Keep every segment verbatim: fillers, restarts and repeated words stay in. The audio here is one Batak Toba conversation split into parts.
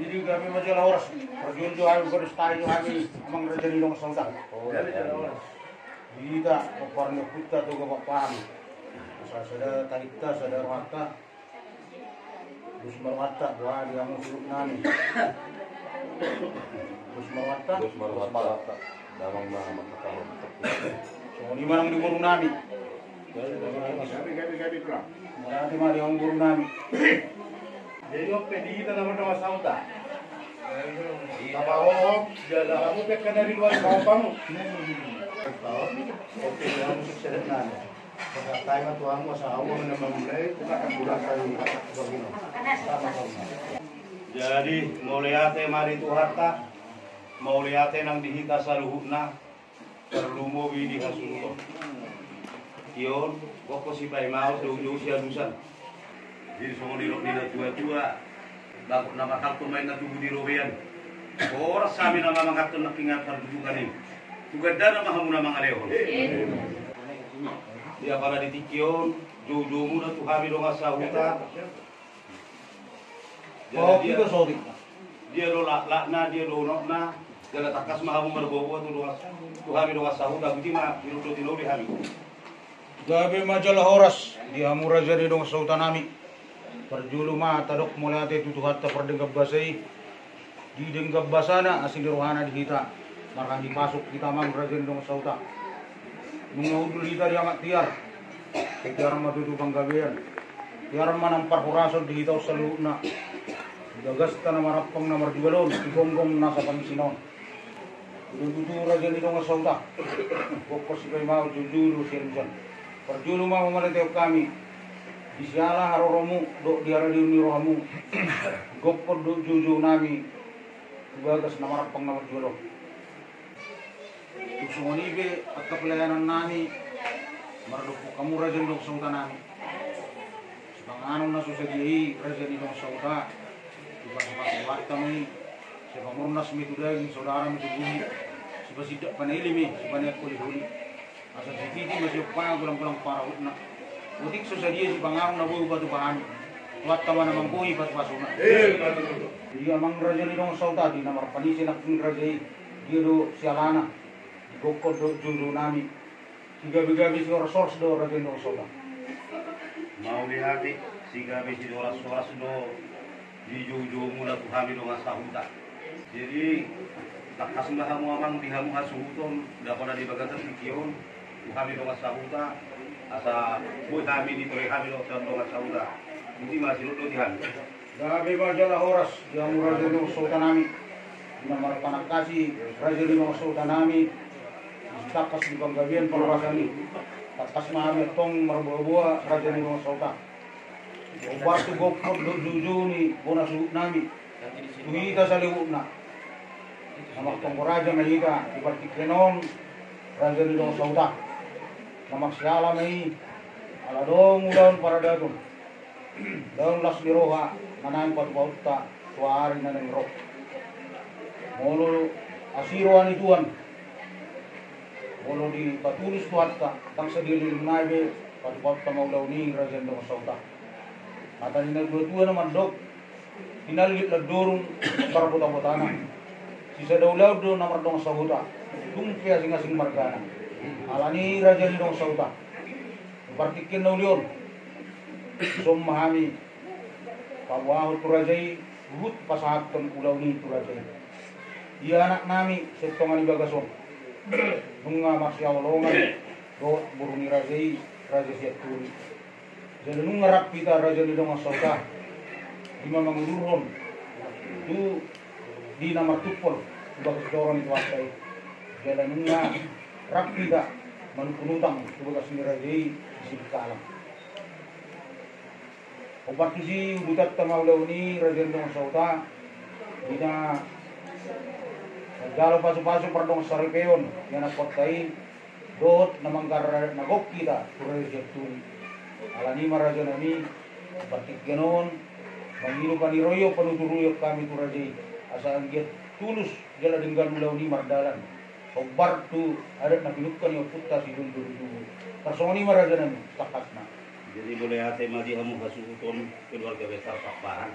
Jadi gabe ma jala horas. Parjolo jo hami, parjolo jo hami, amang raja ni dongan sahuta. Di hita, pomparan ni ompunta Toga Pakpahan. Asa sada tarinta, sada rohanta. Dos ma rohanta, boha di hamu suhut nami. Dos ma rohanta. Dos ma rohanta. Damang ma, ma, ma. Songon i ma nang di boru nami. Gabe, gabe, gabe, tulang. Mauliate ma di hamu boru nami. Jadi on pe di hita na mardongan sahuta. Tapahohom, jala hamu pe angka na di luar, tapahohom. Oke, hamu sukses nami. Berkatai ma tu hamu, asa hamu na mamulai, tu kakak bulan kali, kakak bulan. Sama-sama. Jadi, mauliate ma di Tuhanta, mauliate nang di hita saluhutna. Tarlumobi di hasuhuton. Tion, gokhon sipaimaon, joujou sialusan. Jadi songon nidok ni natuatua, bagot na mahalto ma inna tubu di robean. Horas hami na mamangkathon nangkiningan parjujuran i. Tu gandana ma hamu na mangalehon. Di apala di tingki on, joujoumuna tu hami dongan sahuta. Jala dia do laklakna, dia do unokna, jala tangkas ma hamu marboaboa tu dongan, tu hami dongan sahuta, boti ma, binodot i nauli hami. Gabe ma jala horas di hamu raja ni dongan sahuta nami. Parjolo ma tadok mauliate tu Tuhanta pardenggan basa i. Di denggan basana, asi ni rohana di hita. Marhite pasuk hita, amang raja ni dongan sahuta. Nunga hundul hita di amak tiar. Tiar ma tutu panggabean. Tiar ma nang parhorasan di hita on saluhutna. Di bagasta na marampang na marjual on, di gomgom nasa pangisina on. Tutu raja ni dongan sahuta. Gokhon sipaimaon, joujou do sialusan. Parjolo ma mauliate hami. Di siala haroromu, dohot di haradeon ni rohamu. Gokhon dohot joujou nami. Tu bagas na marampang na marjual on. Tung songon i pe angka pelayanan nami, mardokkon hamu raja ni dongan sahuta nami. Sipanganon na so sadia i raja ni dongan sahuta, sipasu-pasu rohanta ma i, sipamurnas ma i tu daging, saudara ma i tu bohi, sipasindak panaili ma i, sipaneang holiholi. Asa sititi ma siompa golang-golang parahutna. Otik so sadia sipanganon na boi hupatupa hami. Tuhanta ma na manggohi pasu-pasuna. Jadi amang raja ni dongan sahuta, di na marpanise nangkin raja i, dia do sialana, di gokhon dohot joujou nami. Sigabe-gabe sihoras-horas do raja ni dongan sahuta. Mauliate, sigabe sihoras-horas do. Di joujoumuna tu hami dongan sahuta. Jadi, tangkas ma hamu amang di hamu hasuhuton, dapot na di bagasan tingki on, tu hami dongan sahuta, asa boi hami ditore hami do sian dongan sahuta. Boti ma sidok do di hami. Gabe ma jala horas di hamu raja ni dongan sahuta nami. Na marpanangkasi raja ni dongan sahuta nami. Tangkas di panggabean parhorasan i. Tangkas ma hami antong marboaboa raja ni dongan sahuta. Hombar tu gokhon dohot joujou ni bona suhut nami tu hita saluhutna. Na martonggo raja ma hita di partingkian on, raja ni dongan sahuta. Na marsiala ma i, ala adong ulaon paradaton, ulaon las ni roha na naeng patupaonta tu ari na naeng ro. Molo asi roha ni Tuhan, molo dipatulus Tuhanta, ndang sadia leleng nai be patupaonta ma ulaon i raja ni dongan sahuta. Hata ni natuatua na mandok, tinallik landorung, parbotabotana. Sisada ulaon do na mardongan sahuta, tung pe asing-asing margana. Alani raja ni dongan sahuta, di partingkian na uli on, dison ma hami paboahon tu raja i, huhut pasahathon ulaon i tu raja i. Ia anak nami sian tonga ni bagas on, nunga marsihaholongan dohot boru ni raja i, raja Sianturi. Jala nunga rap hita raja ni dongan sahuta, di ma mangudurhon tu di na martumpol tu bagas joro ni Tuhanta i. Jala nunga rap hita manungkun utang tu bagas ni raja i di Singkalang. Hombar tusi udutanta ma ulaon i raja ni dongan sahuta, di na manjalo pasupasu pardongan saripeon di anakkonta i, dohot na manggarar na gok hita tu raja Sianturi. Alani ma raja nami, partingkian on, mangido paniroion, panuturion hami tu raja i, asa anggiat tulus jala denggan ulaon i mardalan. Hombar tu adat na pinungka ni ompunta Sidondo Hutubul. Tarsongon i ma raja nami, tangkasna. Jadi mauliate ma di hamu hasuhuton keluarga besar Pakpahan.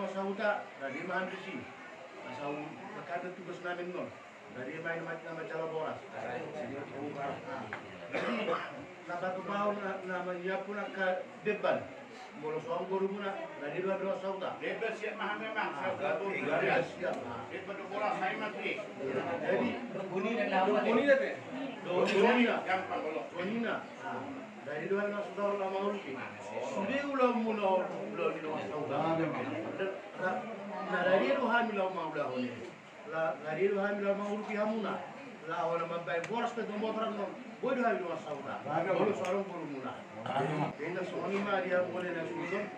ma sahuta, rade ma hamu disi. Asa hum, mangkada tugas nami annon. Rade ma i na manjalo boras. Jadi, na patupahon na, na manyiapkan angka beban. Molo songon borumuna, rade do hami dongan sahuta. Lepas siap ma hami, Amang. Siap, siap. Lepas do bola, sai ma tu i. Jadi, buni na, buni na pe. Buni na. Gampang, bolo. Buni na. Rade do hami dongan sahuta, laho mangurupi. Sude ulaonmuna, ulaon ni dongan sahuta. Na rade do hami laho mangulahon i. La, rade do hami laho mangurupi hamuna. Laho na mambahen boras pe tu motor annon. Boi do hami dongan sahuta. Molo so adong borumuna. Inna songon i ma di hamu na suhut on.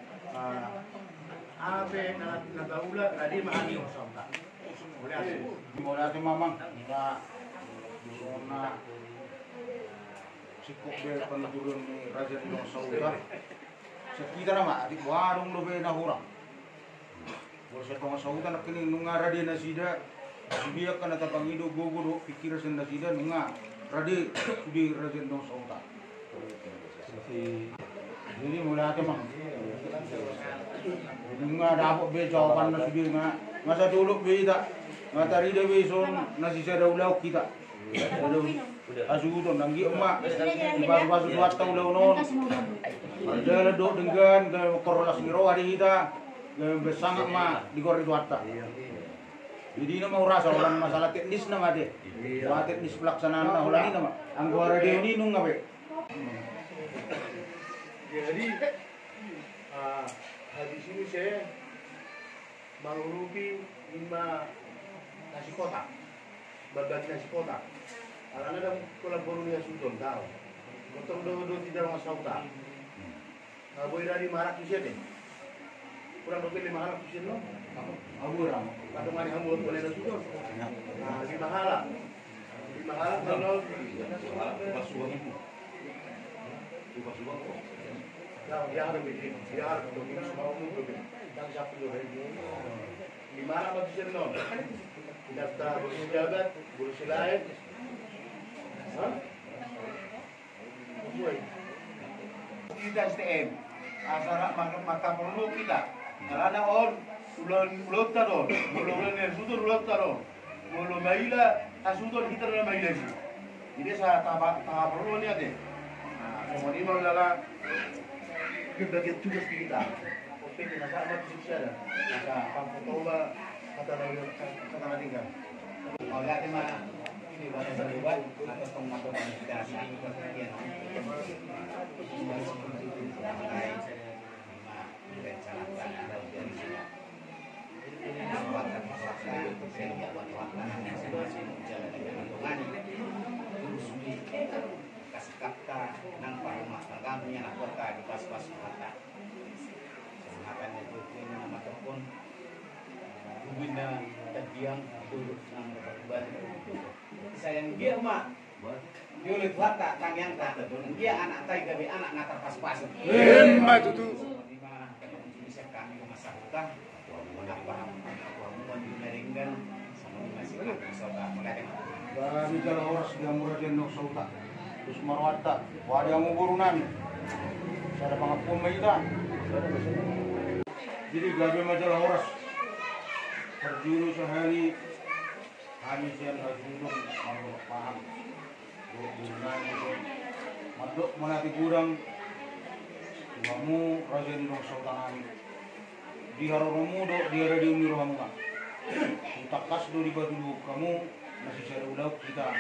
Aha pe na, na taula, rade ma hami dongan sahuta. Mauliate. Mauliate ma, Amang. Ita, songon na singkop be panuturion ni raja ni dongan sahuta. Sian hita nama, atik boha adong dope na hurang. Molo sian dongan sahuta nangkining nunga rade nasida, sude angka na tapangido, gogo dohot pingkiran sian nasida nunga rade sude raja ni dongan sahuta. Jadi mauliate, Amang. Nunga dapot be jawabanna sude, nga, nga sai dolok be hita, nga tarida be ison na sisada ulaon hita. Hasuhuton, anggiat ma dipasupasu Tuhanta ulaon on. Mardalan dohot denggan, gabe mangkorhon las ni roha di hita, gabe mambahen sangap ma di goar ni Tuhanta. Jadi i nama hurasa, holan masalah teknisna ma ate. Wah, teknis pelaksanaanna, holan i nama. Anggo haradeon i nunga be. Jadi, ah, habis ini saya mangurupi ima nasi kotak, babagi nasi kotak. Alana dang pola boru ni hasuhuton tau. Gotong do, do hita dongan sahuta. Nga boi rade lima ratus ya deh. Kurang dope lima ratus ya no. Abu ramo. Kadang ada hambuat boleh hasuhuton. Nah, lima halak. Lima halak no. Nah, dia harus bikin, dia harus bikin semua umum tuh. Tang sapu tuh. Di mana Batu Sirnon? Daftar boru Sijabat, boru Silaet. Hah? Hita S T M. Asa ra-, maka, maka porlu hita. Alana on, ulaon, ulaonta do. Molo ulaon ni hasuhuton, ulaonta do. Molo maila hasuhuton, hita do na maila i. Jadi asa tapa-, taparlu ni ate. Nah, songon i ma ulala pembagian tugas di hita. Oke, kita sama di sini ada. Maka pamfoto ma kata na, kata na tinggal. Mauliate ma, ini buat yang terlibat, atau teman-teman kita, saat ini, sayang dia ma. Dioloi Tuhanta tangiangta, dia anakta i gabe anak na tarpasupasu. Ima tutu. Di mana kami rumah sakit, apa, apa, apa, apa, di Merenggan, sama di masih kami saudara, mulai dengan. Gabe jala horas di hamu raja ni dongan sahuta. Terus marwata, wadi hamu boru nami. Sada pangampuon ma hita. Jadi gabe ma jala horas. Parjolo sahali hami sian hasuhuton mandok paham. Mandok mauliate godang tu hamu raja ni dongan sahuta nami. Di haroromu dohot di haradeon ni rohamuna. Tangkas do dipatuduhon hamu na sisada ulaon hita,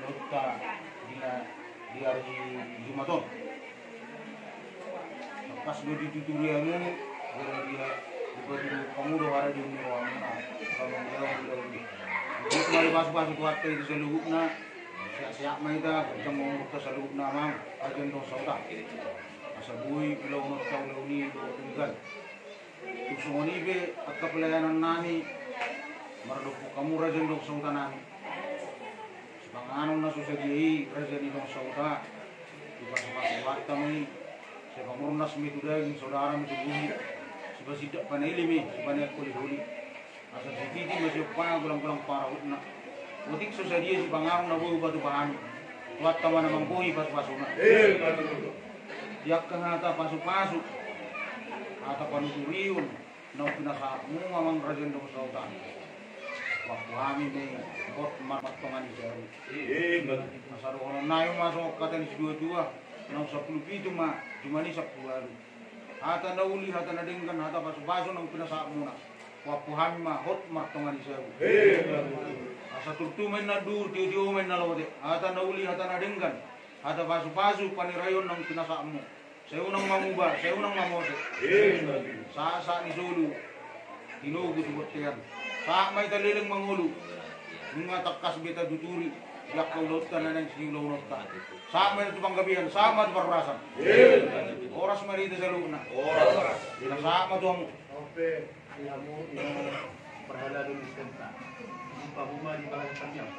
ulaonta di na, di ari Jumat on. Tangkas do dituturi hamu, jala dia dipatuduhon hamu do haradeon ni rohamuna. Hamu ulaon, ulaon i. Jadi mari pasupasu Tuhanta hita saluhutna. Sehat-sehat ma hita, ganjang ma umurta saluhutna, Amang, raja ni dongan sahuta. Asa boi ulaononta ulaon i dohot denggan. Tung songon i pe angka pelayanan nami maradophon hamu raja ni dongan sahuta nami. Sipanganon na so sadia i raja ni dongan sahuta, dipasupasu Tuhanta ma i. Sai pamurnas ma i tu daging, saudara ma i tu bohi. Sipasindak panaili ma i, sipanaek holiholi. Asa sititi ma siompa, golang-golang parahutna. Otik so sadia sipanganon na boi hupatupa hami, Tuhanta ma na manggohi pasupasuna. Di angka hata pasupasu, hata panuturion naung pinasahatmu, Amang raja ni dongan sahuta, waktu hami ma i hot martonga ni jabu. Asa dohonon nami ma songon hata ni situatua, naung sampulu pitu ma, jumani sampulu ualu. Hata na uli, hata na denggan, hata pasupasu naung pinasahatmuna. Huampu hami ma hot martonga ni jabu. Asa turtu ma inna dur, tiotio ma inna lote. Hata na uli, hata na denggan, hata pasupasu paniraion naung pinasahatmu. Sai unang manguba, sai unang mamose. Sahat-sahat ni solu, tinogu tu bontean. Sahat ma hita leleng mangolu. Nunga tangkas be tatuturi di angka ulaonta na naeng siulaononta. Sahat ma hita tu panggabean, sahat ma tu parhorasan. Horas ma di hita saluhutna. Sahat ma tu hamu. Ope, di hamu, di hamu parhalado ni senta. Jumpa hamu ma di bagasan tangiang.